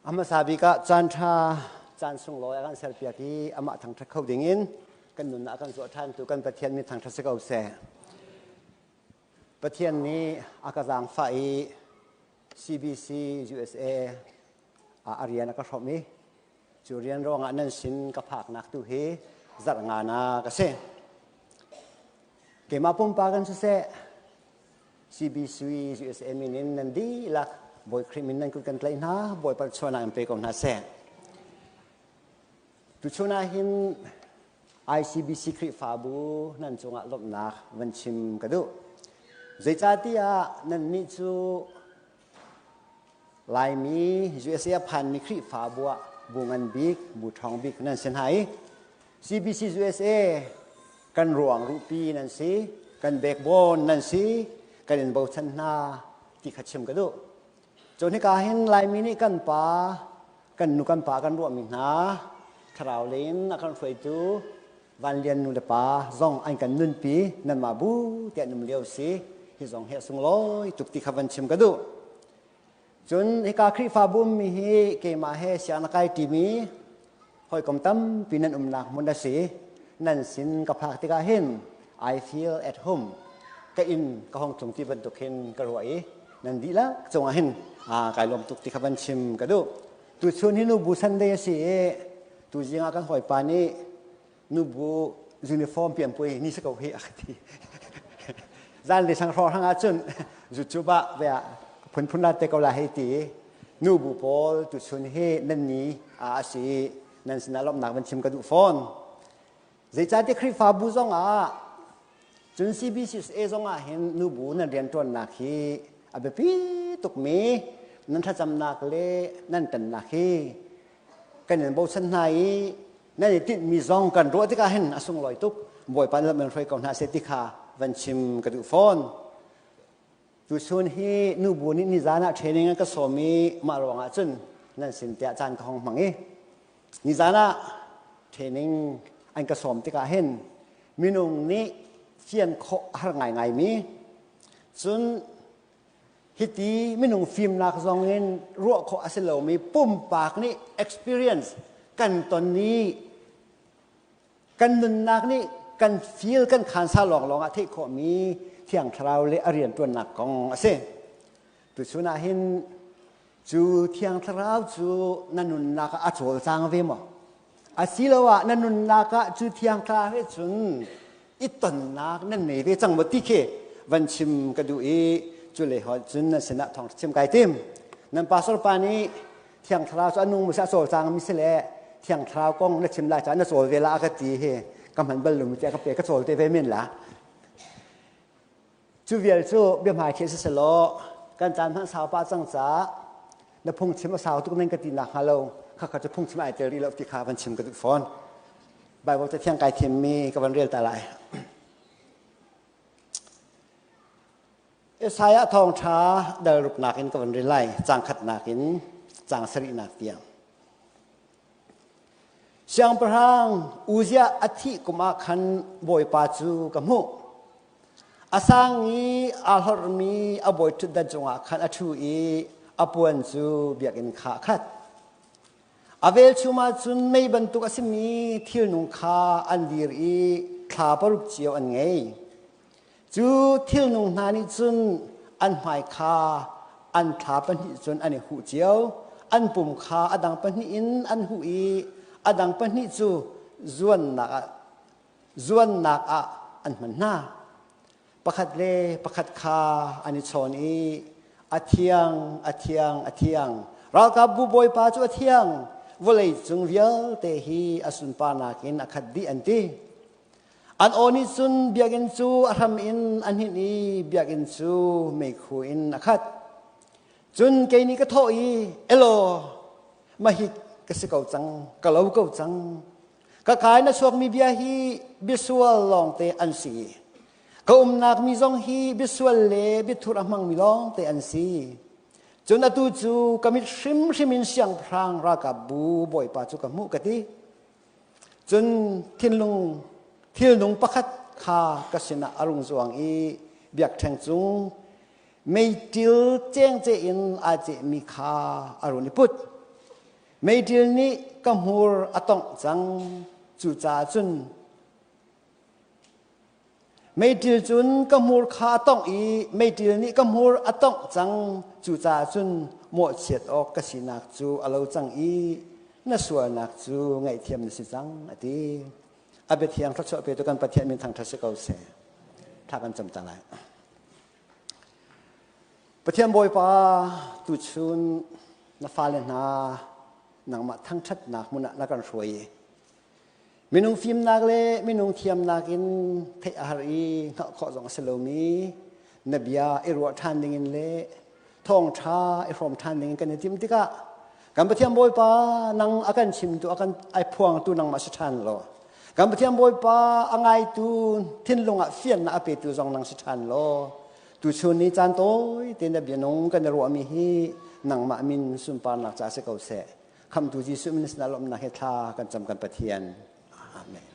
A hmasa bik ah caan ṭha, caan sunglawi a kan serpiak i amah thangṭhat kho dingin kan nunnak a kan zuah ṭhantu kan Pathian min thangṭhat si ko seh. Pathian nih a ka zaangfah i CBC USA ah a rian a ka hrawmh i cu rian ruangah nan sin ka phaknak tu hi zarh nganak a si. Keimah pumpak in siseh, CBC USA min in nan dihlak Bawi Khrih min nan kut kan tlaih hna, Bawipa chuahnak in pe ko hna seh. Tuchun ah hin ICBC Khrihfabu nan cungah lawmhnak van chim ka duh. Zeicahtiah nannih cu Laimi USA a phanmi Khrihfabu ah bu ngan bik, bu ṭhawng bik nan si hna i CBC USA kan ruang ruhpi nan si, kan backbone nan si, kan in bochan hna ti kha chim ka duh. Cun hika hin Laimi nih kan pa, kan nu kan pa kan ruahmi hna, thlarau lei in a kan hruaitu Van Lian nu le pa zong an kan nunpi nanmah bu tiah num lio si hi zong hi a sunglawi tuk ti kha van chim ka duh. Cun hika Khrihfabu ummi hi keimah he sianginn a kai ṭimi hawikom tampi nan umnak hmun a si. Nan sin ka phak tikah hin I feel at home. Ka inn ka hong tlung ti bantuk hin ka ruah i nan dihlak cungah hin kai lawm tuk ti kha van chim ka duh. Tuchun hi nubu Sunday a si i tuzing ah kan hawipa nih nubu uniform pianpui ni si ko hi a ka ti. Zan le sang hrawng hrang ahcun YouTube ah ve ah phunphun la te ko la hei ti. Nubu pawl tuchun hi nan ni a si i nan sinah lawmhnak van chim ka duh fawn. Zeicahtiah Khrihfabu zong ah cun CBCUSA zong ah hin nubu nan rianṭuannak hi a biapi tukmi nan thlacamnak le nan ṭannak hi kan in bochan hna i nan i tinhmi zong kan ruah tikah hin a sunglawi tuk. Bawipa nih lam in hruai ko hna seh ti kha van chim ka duh fawn. Tuchun hi nubu nih nizan ah training an ka sawm i mah ruangah cun nan sin tiah caan ka hong hmang i nizan ah training an ka sawm tikah hin minung nih fian khawh a har ngaingaimi cun hiti minung fimnak zong in ruah khawh a si lomi pumpak nih experience kan ton i Kan nunnak nih kan feel kan khansa lawnglawng ah theih khawhmi Thiang Thlarau le a rianṭuannak kong a si. Tuchun ah hin cu Thiang Thlarau cu na nunnak ah a cawlcang ve maw? Asiloah na nunnak ah cu Thiang Thlarau he cun i tonnak nan nei ve cang maw ti khi van chim ka duh i cu le hoi cun nan sinah thawng chim kai tim. Nan pastor pa nih Thiang Thlarau cu a nung mi a cawlcang mi si le Thiang Thlarau kong na chim lai caah na cawl ve la a ka ti hi ka hman bal lo mi tiah ka pe ka cawl te ve men la. Cu vial cu biahmai khi si selaw kan caan hmanh sau pa cang caah na phungchim a sau tuk nan ka ti nak hnga lo kha kha cu phungchim ai tel rih lo ti kha van chim ka duh fawn. Bible te thiang kai thim mi ka van rel ta lai. Isaiah thawngṭha dal ruknak in ka van rel lai, caang khatnak in caang sarihnak tiang. Siangpahrang Uzziah a thih kum ah khan Bawipa cu ka hmuh. A sang i aa hlorhmi a bawi ṭhutdan cungah khan a ṭhu i a puan cu biakinn kha a khat. A velchum ah cun mei bantuk a simi thilnung kha an dir i thla paruk cio an ngei. Cu thilnung hna nih cun an hmai kha an thla pahnih cun an i huh cio. An pum kha a dang pahnih in an huh i a dang pahnih cu zuannak ah an hman hna. Pakhat le pakhat kha an i chawn i a thiang, a thiang, a thiang. Ralkapbu Bawipa cu a thiang. Vawlei cung vialte hi a sunparnak in a khat dih an ti. An aw nih cun biakinn cu a hram in a hninh i biakinn cu meikhu in a khat. Cun kei nih ka thawh i, Elaw, mahhi ka si ko cang, ka lo ko cang. Ka kaa in a chuakmi bia hi biasual lawngte an si. Ka umnak mi zong hi biasual le biathur a hmangmi lawngte an si. Cun atu cu ka mit hrimhrim in siangpahrang ralkapbu Bawipa cu ka hmuh ka ti. Cun thinlung thilnung pakhat kha ka sinah a rung zuang i biakṭheng cung meiṭil cengce in aa cehmi kha a run i put. Meiṭil nih ka hmur a tongh cang, cucaah cun meiṭil cun ka hmur kha a tongh i meiṭil nih ka hmur a tongh cang, cucaah cun mawhchiat awk ka sinak cu a lo cang i na sualnak cu ngaihthiam na si cang, a ti. A biathiang thluachuah petu kan Pathian min thangṭhat si ko seh. Thla kan cam ta lai. Pathian Bawipa, tuchun na fale hna nangmah thangṭhatnak hmun ah na kan hruai i minung fimnak le minung thiamnak in theih a har i hngalh khawh zong a si lomi na bia i ruah ṭhan dingin le thawngṭha i hrawm ṭhan dingin kan i timh tikah kan Pathian Bawipa nang a kan chimtu a kan ai phuangtu nangmah si ṭhan law kan Pathian Bawipa a ngaitu thinlung ah fiannak a petu zong nang si ṭhan law Tuchun ni caan tawi te na bianung kan i ruahmi hi nangmah min sunparnak ca si ko seh. Khamtu Jesuh min sinah lawmhnak he thla kan cam kan Pathian. Amen.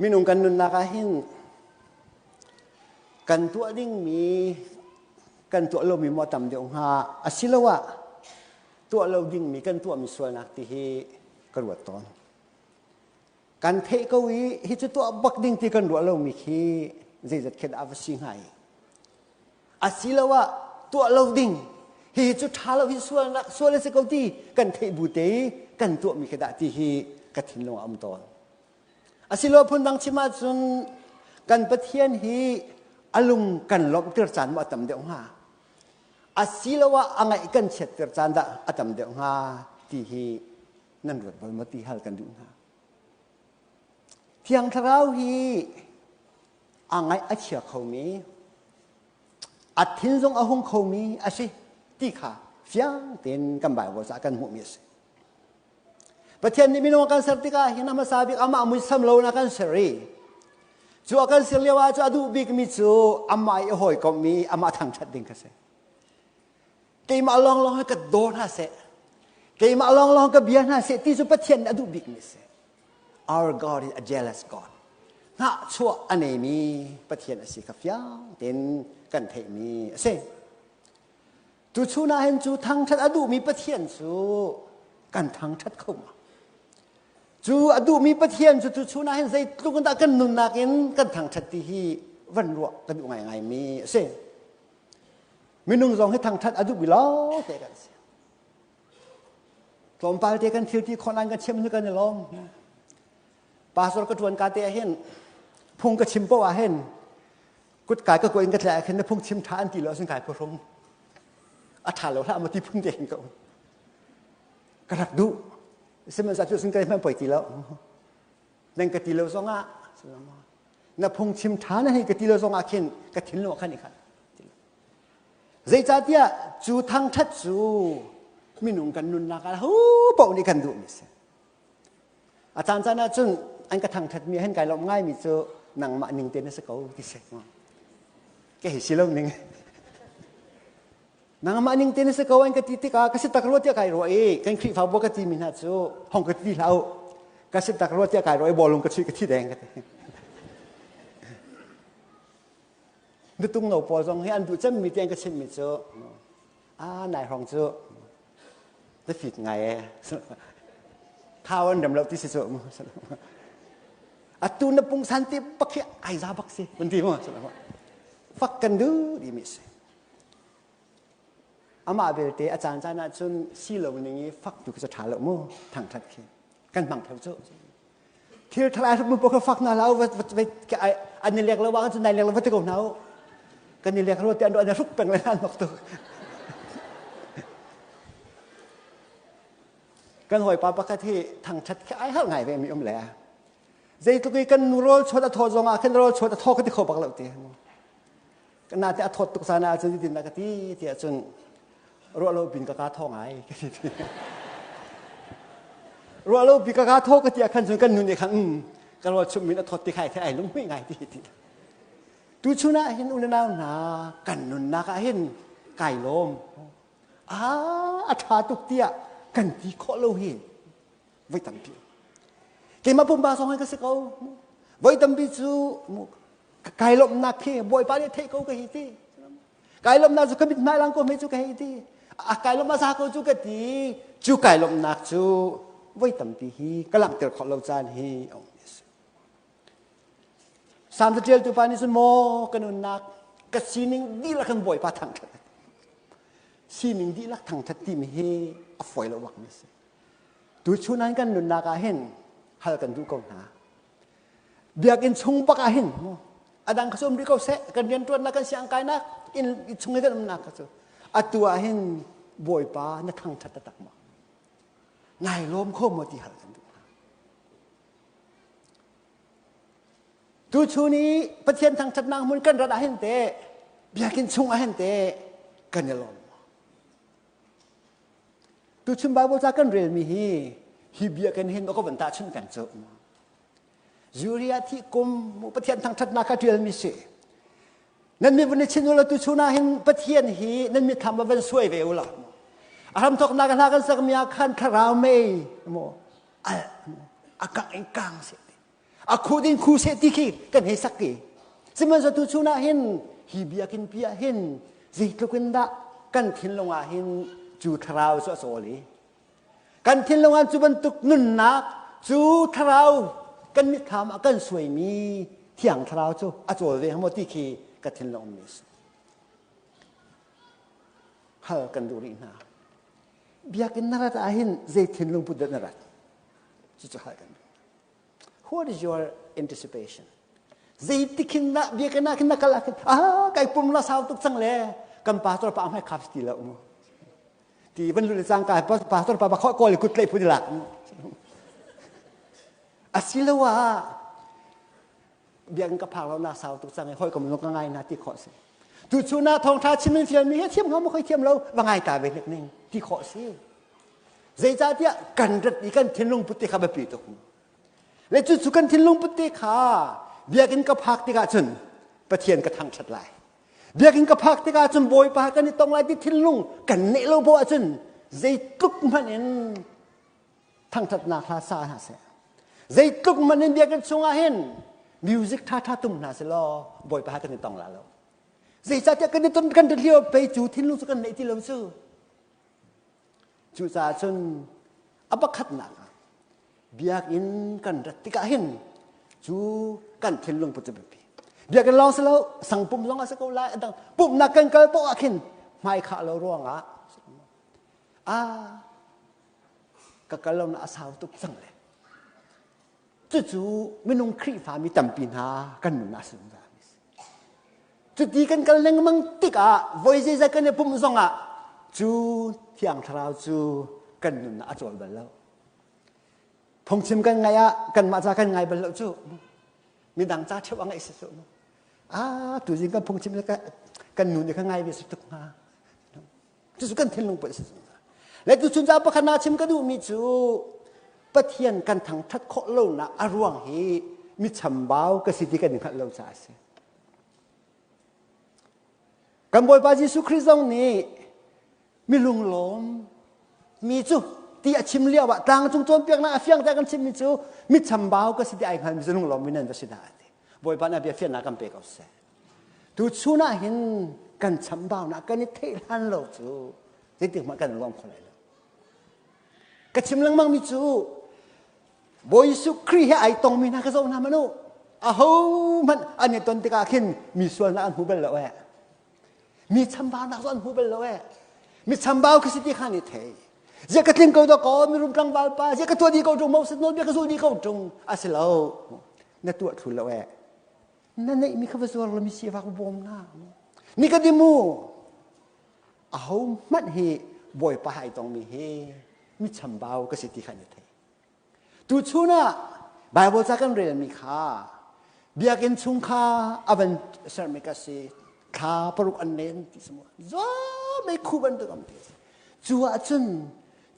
Minung kan nunnak ah hin kan tuah dingmi kan tuah lomi maw tam deuh hnga asiloah tuah lo dingmi kan tuahmi sualnak ti hi ka ruat tawn. Kan theih ko i hi cu tuah bak ding ti kan ruah lomi khi zeizat khin a va si hnga i asiloah tuah lo ding hihi cu ṭha lo hi sualnak sual a si ko ti kan theih bu te i kan tuahmi khi dah ti hi ka thinlung ah a um tawn. Asiloah phundang chim ahcun kan Pathian hi a lung kan lawmhter caan maw a tam deuh hnga asiloah a ngaih kan chiatter caan dah a tam deuh hnga ti hi nan ruat bal maw ti hal kan duh hna. Thiang Thlarau hi a ngaih a chia khomi, a thin zong a hung khomi a si ti kha fiang tein kan Bible ca kan hmuhmi a si. Pathian nih minung a kan ser tikah hin a hmasa bik amah muisam lo in a kan ser i cu a kan ser lio ah cu a duh bikmi cu amah i a hawikomhmi amah thangṭhat ding kha si. Keimah lawnglawng hi ka daw hna seh. Keimah lawnglawng ka bia hna seh ti cu Pathian nih a duh bikmi si. Our God is a jealous God. Hnahchuah a neimi Pathian a si kha fiang tein kan theihmi a si. Tuchun ah hin cu thangṭhat a duhmi Pathian cu kan thangṭhat kho ma? Cu a duhmi Pathian cu tuchun ah hin zeitluk in dah kan nunnak in kan thangṭhat ti hi van ruah kan duh ngaingaimi a si. Minung zong hi thangṭhat a duhmi lawng te kan si. Tlawmpal te kan thil ti khawh nain kan chim hi kan i lawm. Pastor ka ṭuan ka te ah hin phung ka chim poah ah hin kutkai ka kuah in ka tlai ah khin na phung chim ṭha an ti lo ahcun kai phuhrung. A ṭha lo hlah maw ti phun te hin ka um. Ka rak duh. Sihmanhsehlaw cu kai hmanh poi ti lo. Nan ka ti lo zongah na phungchim ṭha na hei ka ti lo zongah khin ka thinlung ah khan i khat. Zeicahtiah cu thangṭhat cu minung kan nunnak ah ho paoh nih kan duhmi a si. A caan caan ahcun an ka thangṭhatmi hen kai lawmh ngaimi cu nangmah ning te na si ko ti si. Ka hei si lo ning. Nangmah ning te na si ko an ka ti tikah ka si tak rua tiah kai ruah i kan Khrihfabu ka timi hna cu hong ka ti hlah u. Ka si tak rua tiah kai ruah i bawlung ka chuih ka thi deng ka ti. Nutung no pawl zong hi an duh cemmi ti an ka chimmi cu a nai hrawng cu na fit ngai e. Thau an rem lo ti si cu. Atu na pungsan ti bak hi ai za bak si kan ti mu. Fak kan duh ti mi si. Amah belte a caan caan ahcun si lo ning i fak tu khi cu ṭha lo mu thangṭhat khi kan hmang theo cu. Thil thalai hrup mu kha fak hna hlah u an i lek lo ah cun nai lek lo va ti ko hna u. Kan i lek lo ti an an hruk peng le an nok tuk. Kan hawipa pakhat hi thangṭhat khi ai harh ngai ve mi um le. Zeitluk i kan nu rawl chuat a thaw zong ah khin rawl chuat a thaw ka ti kho bak lo ti. Na te a thawt tuk caan ah cun tin ka ti tiah cun ruah lo bin ka ka thaw ngai ka ti. Ruah lo bi ka ka thaw ka ti ah khan cun kan nun nih khan um ka rawl chum min a thawt ti khai the ai lung hmui ngai ti ti. Tu chun ah hin unau hna kan nunnak ah hin kai lawm. Ah a ṭha tuk tiah kan ti khawh lo hi voi tampi. Keimah pumpak zong hi ka si ko. Voi tampi cu kai lawmhnak khi Bawipa nih theih ko ka hi ti. Kai lawmhnak cu ka mithmai lang ko hme cu ka hei ti. A kai lawmh a za ko cu ka ti. Cu kai lawmhnak cu voi tampi hi ka langhter khawh lo caan hi a um. Salm caṭialtu pa nih cun maw ka nunnak ka sining dihlak in Bawipa thangṭhat sining dihlak thangṭhat timi hi a fawi lo bakmi a si. Tuchun ah kan nunnak ah hin hal kan duh ko hna. Biakinn chung bak ah hin a dang kha cu um rih ko seh kan rianṭuannak kan siangkainak inn chung i kan umnak kha cu atu ah hin Bawipa na thangṭhat taktak maw? Nai lawm kho maw ti hal kan duh hna. Tuchun i Pathian thangṭhatnak hmun kan rat ah hin teh biakinn chung ah hin teh kan i lawm. Tuchun Bible ca kan relmi hi hi biakinn hin ka van tahchunh peng cu. Zuria thi kum Pathian thangṭhatnak kha ṭialmi si. Nan mi vun i chin ulaw tuchun ah hin Pathian hi nan mitthlam va van suai ve ulaw. A hramthawknak hla kan sakmi ah khan thlarau mei maw al a kang in kang seh ti a khu din khu seh ti khi kan hei sak ki sihmanhsehlaw tu chun ah hin hi biakinn pi ah hin zeitluk in dah kan thinlung ah hin cu thlarau cu a cawl i kan thinlung ah cu bantuk nunnak cu thlarau kan mitthlam ah kan suaimi thiang thlarau cu a cawl ve maw ti khi ka thinlung mi si hal kan duh rih hna Biakinn na rat ahhin zei thinlung put dah na rat? Cucu hal kan duh. What is your anticipation? Zeitik hin dah biakinn ah khin na kal ah khin ah kai pum la sau tuk cang le kan pastor pa hmai khap ti lo mu. Ti van lu le cang ka pastor pa ba khoi kawl kut tlai phu lak mu. Asiloah biakinn ka phak lo na sau tuk cang i hawikom zong ka ngai na ti khawh si tuchun ah thawngṭha chim in fialmi hi thiam hnga maw khoi thiam lo va ngai ta ve hnik ning ti khawh si zeicahtiah kan rat i kan thinlung put te kha biapi tuk le cu cu kan thinlung put te kha biakinn ka phak tikah cun Pathian ka thangṭhat lai biakinn ka phak tikah cun Bawipa kan i tong lai ti thinlung kan neih lo bo ahcun zeitluk hmanh in thangṭhatnak hla sa hna seh zeitluk man in biakinn chungah hin music ṭhaṭha tum hna seh law bawipa kan i tong la lo zeicahtiah kan i ton kan lio pei cu thinlung cu kan neih ti lo cu cucaah cun a pakhatnak ah biakinn kan rat tikah hin cu kan thinlung put cu biapi biakinn lawng si lo sangpum zong a si ko lai adang pumhnak kan kal poah ah khin hmai khah lo ruangah ah ka kal lo na a sau tuk cang le cucu minung Khrihfa mi tampi hna kan nun ah zungzal mi si cuti kan kal lengmang tikah voi zeizat kan i pumh zongah cu thiang thlarau cu kan nun ah a cawl bal lo phungchim kan ngai ah kanmah ca kan ngai bal lo cu midang ca ṭheu a ngaih si cu ah tuzing kan phungchim kan nu nih kha ngai ve si tuk hnga Cucu kan thinlung put a si zungzal. Le tuchun ca pakhat na chim ka duhmi cu Pathian kan thangṭhat khawh lonak a ruang hi mi chambau ka si ti kan i hngalh lo caah a si. Kan Bawipa Jesuh Khrih zong nih mi lunglawm mi cu ti a chim lio ah tlang cung cawnpiaknak a fiang te kan chimmi cu mi chambau ka si ti ai hngalmi cu lunglawm mi nan va si dah a ti. Bawipa nih a bia fiannak kan pe ko seh. Tuchun ah hin kan chambaunak kan i theih hlan lo cu zeitik hmanh kan lawm kho lai lo. Ka chim lengmang mi cu Bawi Jesuh Khrih he ai tongmi hna ka zoh hna manu. Aho hmanh an i ton tikah khin mi sualnak an hmu bal lo eh. Mi chambaunak cu an hmu bal lo eh. Mi chambau khi si ti kha ni thei. Zia ka tling ko do ko mi rum tlangval pa zia ka tuah di ko tung Moses nawlbia ka zul di ko tung a si lo. Na tuah thlu lo eh. Na neihmi kha va zuar law mi sifak bawm hna. Nikadimu aho hmanh hi Bawipa hai tongmi hi mi chambau ka si ti kha na thei. Tuchun ah Bible ca kan relmi kha biakinn chung kha a van sermi ka si thla paruk an len ti si mu mei khu bantuk am ti si cu ahcun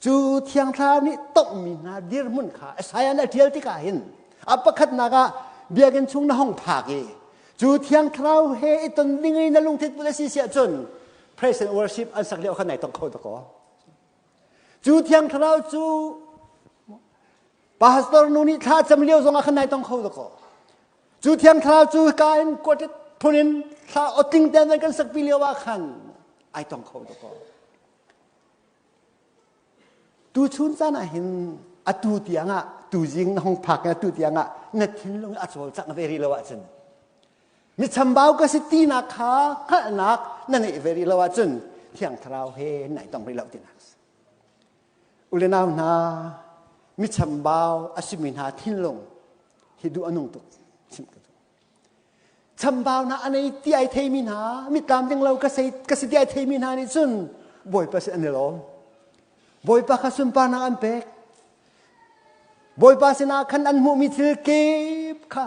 Cu thiang thlarau nih tonghmi hna dirhmun kha Isaiah nih a ṭial tikah hin a pakhatnak ah biakinn chung na hong phak i cu thiang thlarau he i ton ding i na lungthin put a si si ahcun praise and worship an sak lio kha nai tong kho dakaw. Cu thiang thlarau cu pastor nu nih thla cam lio zongah khan nai tong kho dakaw. Cu thiang thlarau cu ka in quartet phun in thla otling te kan sakpi lio ah khan ai tong kho dakaw. Tuchun caan ah hin atu tiang ah tuzing na hung phak in atu tiang ah na thinlung a cawlcangh ve rih lo ahcun mi chambau ka si tinak kha hngalhnak na neih ve rih lo ahcun Thiang Thlarau he nai tong rih lo tinak a si. U le nau hna, mi chambau a simi hna thinlung hi duh a nung tuk chim ka duh. Chambaunak a nei ti ai theimi hna, mi tlamtling lo ka si, ka si ti ai theimi hna nih cun Bawipa sin an i lawm. Bawipa kha sunparnak an pek. Bawipa sinah khan an hmuhmi thil kip kha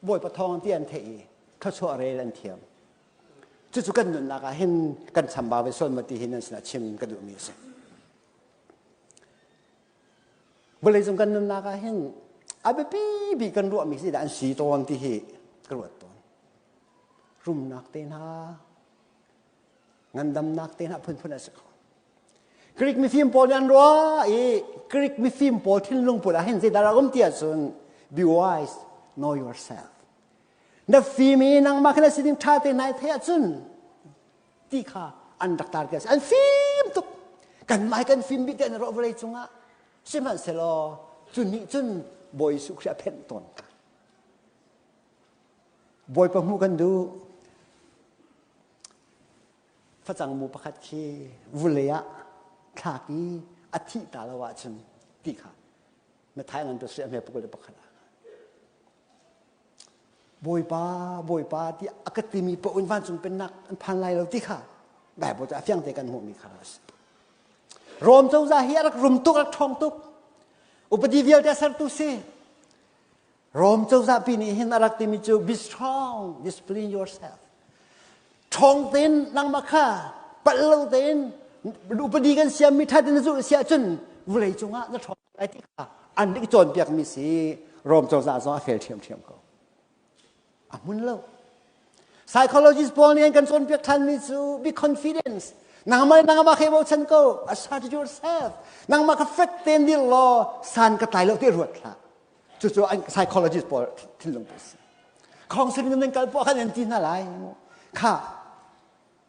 Bawipa thawng ti an theih i thluachuah rel an thiam. Cucu kan nunnak ah hin kan chambau ve sual ma ti hi nan sinah chim ka duhmi a si. Vawleicung kan nunnak ah hin a biapi bik kan ruahmi si dah an si tawn ti hi ka ruat tawn. Rumnak te hna, ngandamnak te hna phunphun a si kho. Greek mifim pawl nih an ruah i Greek mifim pawl thinlung pawl ah hin zeidah rak um ti ahcun be wise, know yourself. Na fim i nangmah kha na sining ṭha te nai theih ahcun ti kha an rak tar ti a si. An fim tuk. Kanmah hi kan fim bik ti an ruah vawlei cungah. Sihmanhsehlaw cu nih cun Bawi Jesuh Khrih a phenh tawn hna. Bawipa hmuh kan duh. Facang mu pakhat khi vulei ah thlak i a thih ta lo ahcun ti kha na thai ngan tu si a hme pukul le pakhat ah. Bawipa, Bawipa ti a ka timi paoh in vancung pennak an phan lai lo ti kha Bible cu a fiang te kan hmuhmi kha a si. Rom cozah hi a rak rum tuk, a rak ṭhawng tuk. Upadi vialte a sertu si. Rom cozah pi nih hin a rak timi cu be strong, discipline yourself. Ṭhawng tein nangmah kha palh lo tein upadi kan siammi ṭha tein na zulh si ahcun vawlei cungah na ṭhawng lai ti kha an rak cawnpiakmi si Rom cozah zong a fel ṭhiamṭhiam ko. A hmun lo. Psychologist pawl nih an kan cawnpiak ṭhanmi cu be confidence. Nangmah nangmah khe bochan ko. Assert yourself. Nangmah kha fek tein dir law san ka tlai lo ti ruat hlah. Cucu an psychologist pawl thinlung a si. Counseling nan kal poah khan an ti hna lai. Kha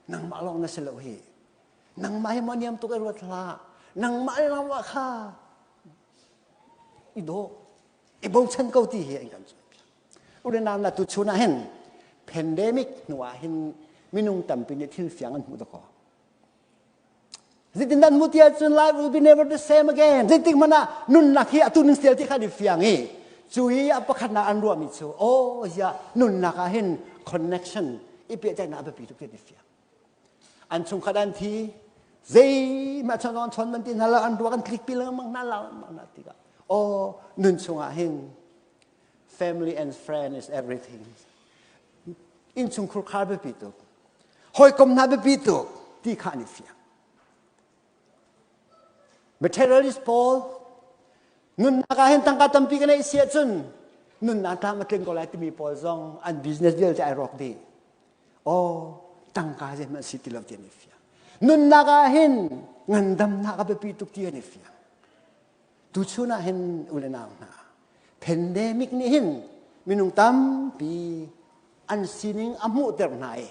nangmah lawng na si lo hi. Nangmah hi maw niam tuk i ruat hlah. Nangmah le nangmah kha i daw, i bochan ko ti hi an kan cawnpiak. Ulenau na tu chun ah hin pandemic hnu ah hin minung tampi nih thil fiang an hmuh dakaw. Zeitin dan mu ti ahcun life will be never the same again. Zeitik hmanh ah nunnak hi atu ning sial ti kha ni fiang i cu i a pakhatnak an ruahmi cu oh ya nunnak ah hin connection i pehtlaihnak a biapi tuk ti fiang. An chungkhat an thi zeihmah chon on chon man ti hna lo an ruak an tlik pi lengmang hna lo hna tikah oh nun chungah hin family and friend is everything innchungkhur khar biapi tuk hawikom hna biapi tuk ti kha an i fiang materialist pawl nunnak ah hin tangka tampi ka neih si ahcun nunnak tlam a tling ko lai timi pawl zong an business vialte ai rawk dih oh tangka zeihmanh si ti lo ti an i fiang nunnak ah hin ngandamnak a biapi tuk ti an i fiang tuchun ah hin u le nau hna pandemic nih hin minung tampi an sining a hmuhter hna i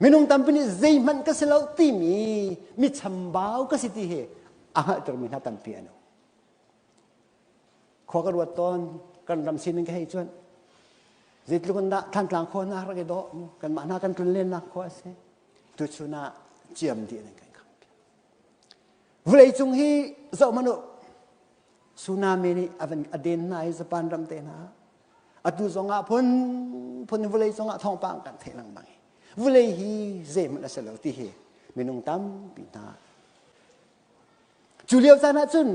minung tampi nih zeihmanh ka si lo timi mi chambau ka si ti hi a hngalhtermi hna tampi an um khua ka ruat tawn kan ram sining ka hei cuan zeitluk in dah Thantlang khua hna rak i dawh kanmah hna kan tlun lennak khua a si tuchun ah ciam dih in kan kham vawlei cung hi zoh hmanh u tsunami nih a van a den hna i Japan ram te hna atu zong ah phun phun vawlei cungah thawngpang kan theih lengmang hi vawlei hi zeihmanh a si lo ti hi minung tampi hna Cu lio caan ah cun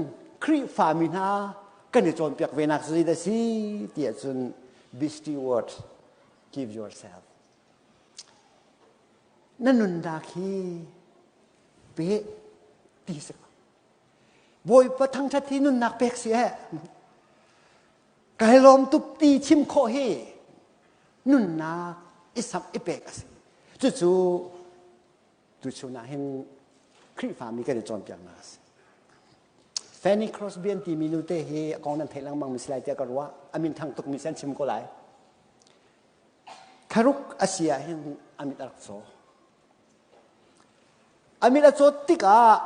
Khrihfami hna kan i cawnpiak ve nak zei dah si ti ahcun be steward, give yourself. Na nunnak hi pe ti si ko. Bawipa thangṭhat hi nunnak pek si eh. Kai lawm tuk ti chim khawh hi nunnak i samh i pek a si. Cucu Tuchun ah hin Khrihfami kan i cawnpiaknak a si. Fanny Crosby an timi nute hi a kong nan theih lengmang mi si lai tiah ka ruah. A min thang tukmi si an chim ko lai. Tharuk a si ah hin a mit a rak caw. A mit a cawt tikah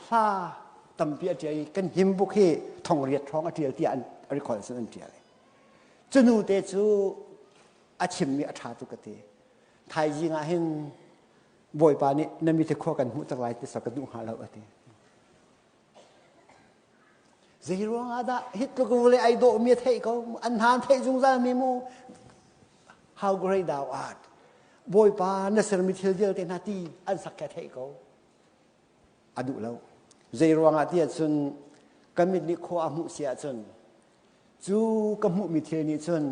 hla Tampi a ṭial i kan him buk hi 8000 hrawng a ṭial tiah an record cun an ṭial. Cu nu te cu a chimmi a ṭha tuk ka ti. Thaizing ah hin Bawipa nih na mi te khua kan hmuh tak lai ti sa ka duh hnga lo a ti. Zei ruang ah dah hi tluk vawlei ai dawh mi a theih ko an hna an theih zungzal mi mu how great thou art Bawipa na sermi thil vialte hna ti an sak kha theih ko a duh lo zei ruangah ti ahcun ka mit nih khua a hmuh si ahcun cu ka hmuhmi thil nih cun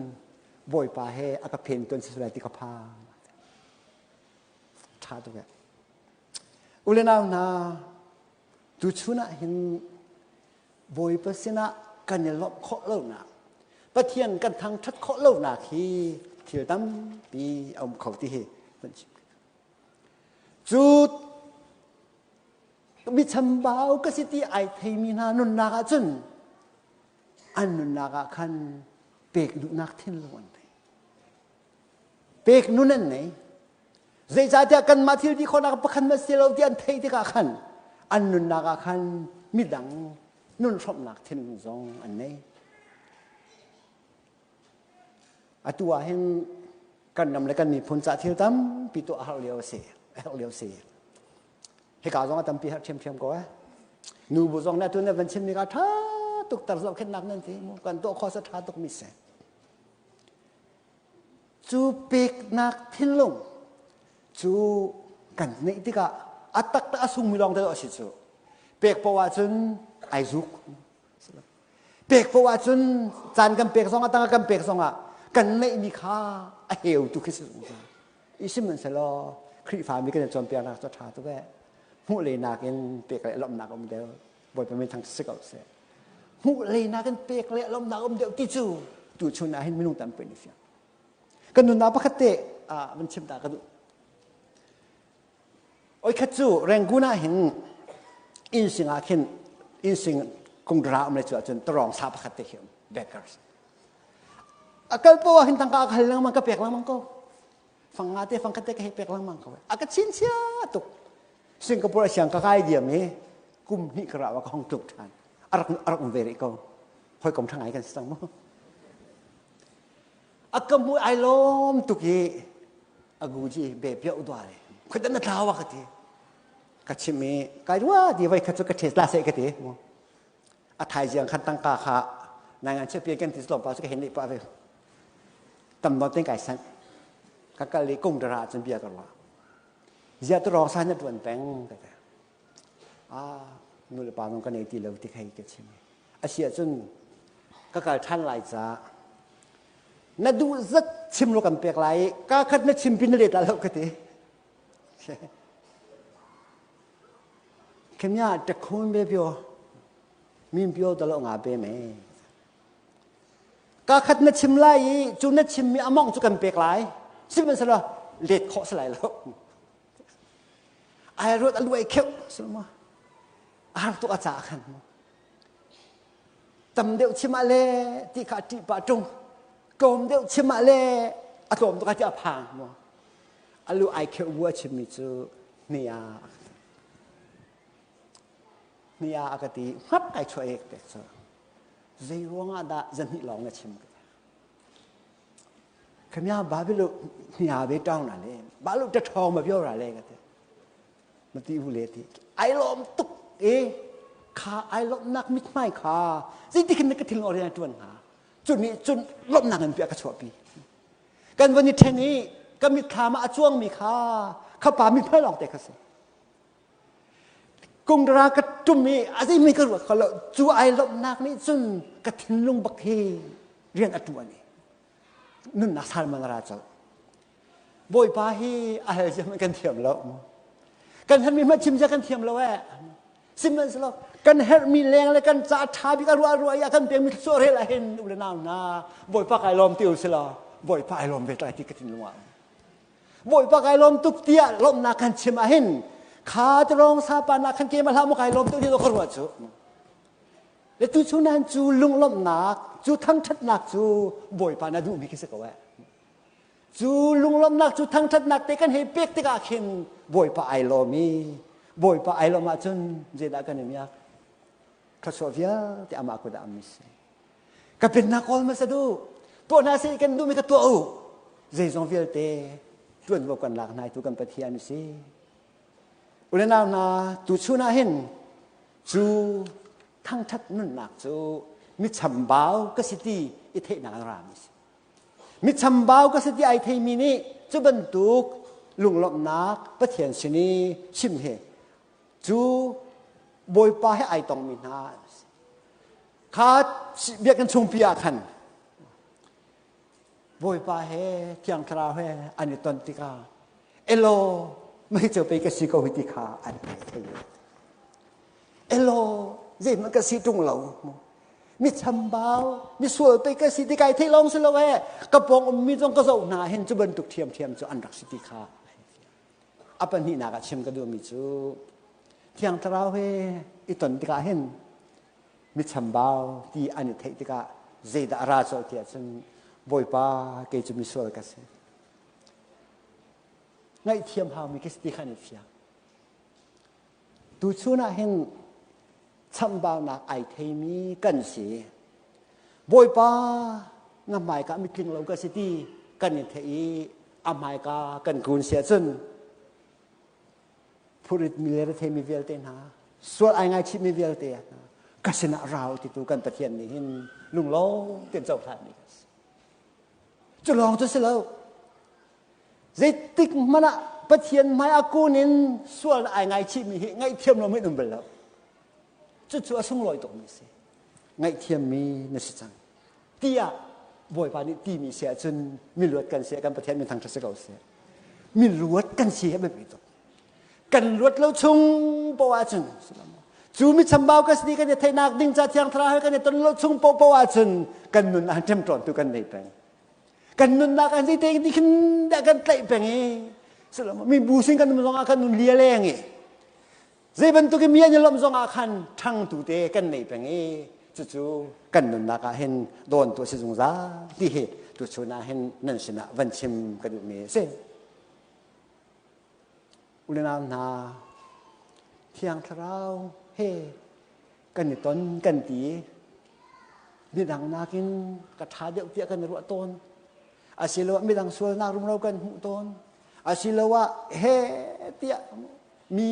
Bawipa he a ka phen ton si lai ti ka phang ṭha tuk eh u le nau hna tuchun ah hin Bawipa sinah kan i lawmh khawh lonak Pathian kan thangṭhat khawh lonak hi thil tampi a um kho ti hi van chim Cu mi chambau ka si ti ai theimi hna nunnak ah cun an nunnak ah khan pek duhnak thinlung an ngei. Pek nun an ngei. Zeicahtiah kanmah thil ti khawhnak pakhat ma si lo ti an theih tikah khan an nunnak ah khan midang nun hrawmhnak thinlung zong an ngei. Atu ah hin kan ram le kan miphun ca thil tampi tuah a har lio a si a herh lio si hika zong a tampi herh ṭhiamṭhiam ko eh nu bu zong nih atu na van chimmi ka ṭha tuk tar zohkhenhnak nan ti mu kan tuah khawh sa ṭha tuk mi si cu peknak thinlung cu kan neih tikah a taktak a sungmi lawng te a si cu pek poah ahcun ai zuk Pek poah ahcun caan kan pek zongah tangka kan pek zongah kan neihmi kha a heu tu khi si zungzal. I sihmanhsehlaw Khrihfa mi kan i cawnpiaknak cu a ṭha tuk eh. Hmuh leinak in pek le lawmhnak um deuh. Bawipa min thang si ko seh. Hmuh leinak in pek le lawmhnak um deuh ti cu tuchun ah hin minung tampi nih fiang. Kan nunnak pakhat te ah van chim ta ka duh. Oi khat cu Rangoon ah hin innsing ah khin innsing kungdra um le cu ahcun tarong sa pakhat te khi um bakers. A kal po ah hin tangka a hal lengmang ka pek lengmang ko. Fang nga te fang khat te ka hei pek lengmang ko. A ka chin chia tuk. Singapore siang ka kai diam i kum hnih ka ra wa ka hong tuk than. A rak a rak um ve rih ko. Hoi kom thangai kan si cang mu. A ka hmu ai lawm tuk i a guji be pio dua le khuidan na tlau ka ti ka chim i kai rua ti voi khat cu ka thes la se ka ti mu a thaiziang khan tangka kha nai ngan che kan ti slom pa su ka hen pa ve tam non ten kai san ka kal i kung dara cun bia ka ruah zia tu rong sa na tuan peng ka ti ah nu le pa nong ka nei ti lo ti khai ka chim a si ahcun ka kal ṭhan lai ca na duh zat chim lo kan pek lai i ka khat na chim pin na let lo ka ti khemya takhun be pyo min pyo to lo nga pe me ka khat na chim lai i cu na chim mi among cu kan pek lai sihmanhsehlaw let khawh si lai lo ai ruat a luai kheuh sulma a har tuk a ca khan tam deuh chim ah le ti kha a ṭih pah ṭung tlawm deuh chim ah le a tlawm tuk ah ti a phang mu a lu ai kheuh bu a chimmi cu hnia hnia a ka ti hngap kai chuah ek te cu zei ruangah dah zahnih lawng na chim ka khemya babilu hnia ve ṭang na le balu ta ṭhawng ma bio ra le ka ti ma ti hu le ti ai lawm tuk e kha ai lawmnak mithmai kha zeiti khin na ka thil rian ṭuan hnga cun nih cun lawmhnak in piah ka chuahpi kan van i ṭhen i ka mitthlam ah a cuangmi kha kha pa mithmai lawng te kha si kungdara ka ṭum i a zeimi ka ruat kho lo cu ai lawmhnak nih cun ka thinlung bak hi rian a ṭuan i nunnak salman ra colh Bawipa hi a hal zia kan thiam lo. Kan herhmi hmanh chim zia kan thiam lo eh. Sihmanhsehlaw kan herhmi leng le kan ca ṭha bik a ruah ruah i a kan pekmi thluachuah rel ah hin u le nau hna Bawipa kai lawm ti u si law Bawipa ai lawm ve lai ti ka thinlung ah. Bawipa kai lawm tuk tiah lawmhnak kan chim ah hin kha tirong sapa nak khan ke ma hlah mu kai lawm tuk ti ka ruah cu. Le tu chunan cu lunglawmhnak cu thangṭhatnak cu Bawipa na duhmi khi si ko eh. Cu lunglawmhnak cu thangṭhatnak te kan hei pek tikah khin Bawipa ai lawm i Bawipa ai lawm ahcun zeidah kan i miak? Thluachuah vialte amah kut ah ammi si. Ka pennak kawl hmasa duh. Tuah hna seh kan duhmi ka tuah u. Zeizong vialte ṭuanvo kan lak hna tu kan Pathian a si. Ule nau hna, tuchun ah hin cu thangṭhat nunnak cu mi chambau ka si ti i theihnak an rami si. Mi chambau ka si ti ai theimi nih cu bantuk lunglawmhnak Pathian sin i chim hi cu Bawipa he ai tongmi hna an si. Kha biakinn chungpi ah khan Bawipa he Thiang Thlarau he an i ton tikah elaw mei cu pei ka si ko hi ti kha an thei. Elaw zeihmanh ka si ṭung lo. Mi chambau, mi sual pei ka si ti kai theih lawng si lo he ka pawng ummi zong ka zoh hna hin cu bantuk ṭhiamṭhiam cu an rak si ti kha a pahnihnak ah chim ka duhmi cu Thiang Thlarau he i ton tikah hin mi chambau ti an i theih tikah zeidah a ra colh ti ahcun Bawipa kei cu misual ka si. Ngaihthiam haumi ka si ti kha an i fiang. Tuchun ah hin chambaunak ai theimi kan si. Bawipa na hmaika mitling lo ka si ti kan i theih i a hmaika kan kun si ahcun phurit mi le retheimi vialte hna sual ai ngaichihmi vialte hna ka sinah rau titu kan Pathian nih hin lunglawm tein cohlan mi kan si. Cu lawng cu si lo. Zeitik hmanh ah Pathian hmai a kun in sual ai ngaichihmi hi ngaihthiam lo min um bal lo. Cucu a sunglawi tukmi si. Ngaihthiammi na si cang. Tiah Bawipa nih timi si ahcun miluat kan si kan Pathian min thangṭhat si ko seh. Miluat kan si hi a biapi tuk. Kan luat lo chung poah ahcun cu mi chambau kan si kan i theihnak ding ca thiang thlarau he kan i ton lo chung poah ahcun kan nun ah ṭemṭawntu kan nei peng. Kan nunnak ah zeite ti khin dah kan tlaih peng i mi bu sin kan um zongah kan nun lia leng i Zei bantuk in mi an i lawmh zong ah khan ṭhangtu te kan nei peng i cucu kan nunnak ah hin dawntu a si zungzal ti hi tuchun ah hin nan sinah van chim ka duhmi a si. Unau hna, Thiang Thlarau he kan i ton kan ti midang nakin ka ṭha deuh tiah kan i ruah tawn. Asiloah midang sualnak rumro kan hmuh tawn. Asiloah he tiah mi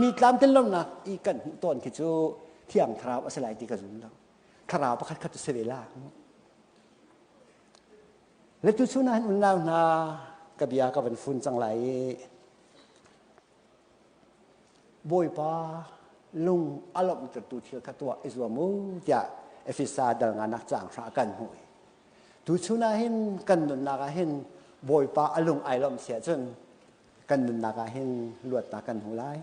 mi tlamtlin lonak i kan hmuh tawn khi cu thiang thlarau a si lai ti ka zum lo thlarau pakhat khat cu si ve la le tu chun ah unau hna ka bia ka van fun cang lai i bawipa lung a lawmhtertu thil kha tuah i zuam u tiah Efesa dal nganak caang hra kan hmuh tu chun ah hin kan nunnak ah hin bawipa a lung ai lawmh si ahcun kan nunnak ah hin luatnak kan hmu lai.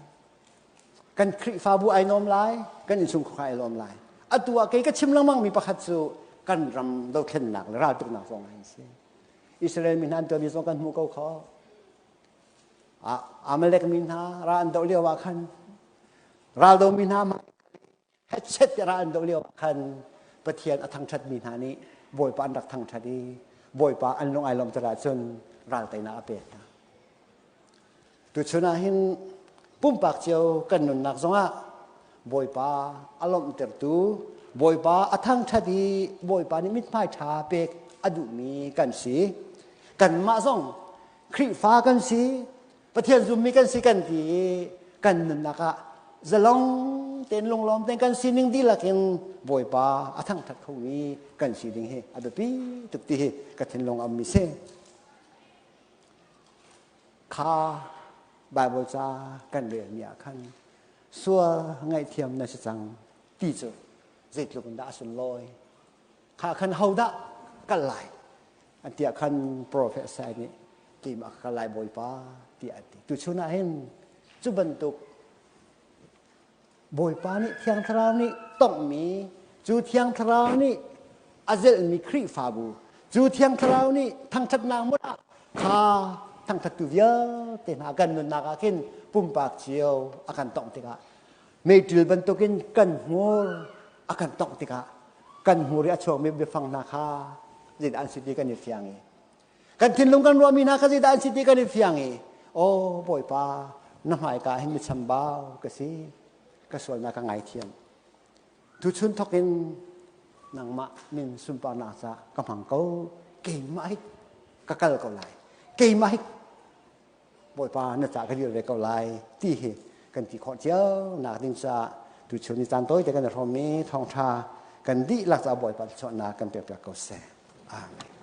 Kan Khrihfabu ai nuam lai, kan innchungkhar ai lawm lai. Atu ah kei ka chim lengmang mi pakhat cu kan ram dothlennak le raltuknak zong ah si. Israel mi hna an tuahmi zong kan hmuh ko kho. Amalek mi hna ra an doh lio ah khan raldo mi hna hetchet ti ra an doh lio ah khan Pathian a thangṭhatmi hna nih Bawipa an rak thangṭhat i Bawipa an lung ai lawmh ahcun ral teinak a pek hna. Tuchun ah hin pumpak cio kan nunnak zongah Bawipa a lawmhtertu Bawipa a thangṭhat i Bawipa nih mithmai ṭha pek a duhmi kan si. Kanmah zong Khrihfa kan si, Pathian zummi kan si kan ti i kan nunnak ah zalong tein lunglawm tein kan sining dihlak in Bawipa a thangthat khomi kan si ding hi a biapi tuk ti hi ka thinlung a ummi si. Kha Bible ca kan relmi ah khan sual ngaihthiam na si cang ti cu zeitluk in dah a sunlawi. Kha khan hodah kal lai an tiah khan prophet Isaiah nih keimah ka lai bawipa tiah a ti. Tuchun ah hin cu bantuk Bawipa nih Thiang Thlarau nih tonghmi cu Thiang Thlarau nih a zelhmi Khrihfabu cu Thiang Thlarau nih thangṭhatnak hmun ah kha thangṭhattu vialte hna kan nunnak ah khin pumpak cio a kan tongh tikah meiṭil bantukin kan hmur a kan tongh tikah kan hmur i a chuakmi biafang hna kha zeidah an si ti kan i fiang i kan thinlung kan ruahmi hna kha zeidah an si ti kan i fiang i aw bawipa na hmaika hin mi chambau ka si ka sualnak ka ngaithiam. Tuchun thawkin nangmah min sunparnak ca ka hmang ko. Keimah hi ka kal ko lai. Keimah hi Bawipa na ca ka dir ve ko lai ti hi kan ti khawh cio nak ding caah tuchun ni caan tawi te kan i hrawmmi thawngṭha kan dihlak caah Bawipa thluachuahnak kan pek piak ko seh. Amen.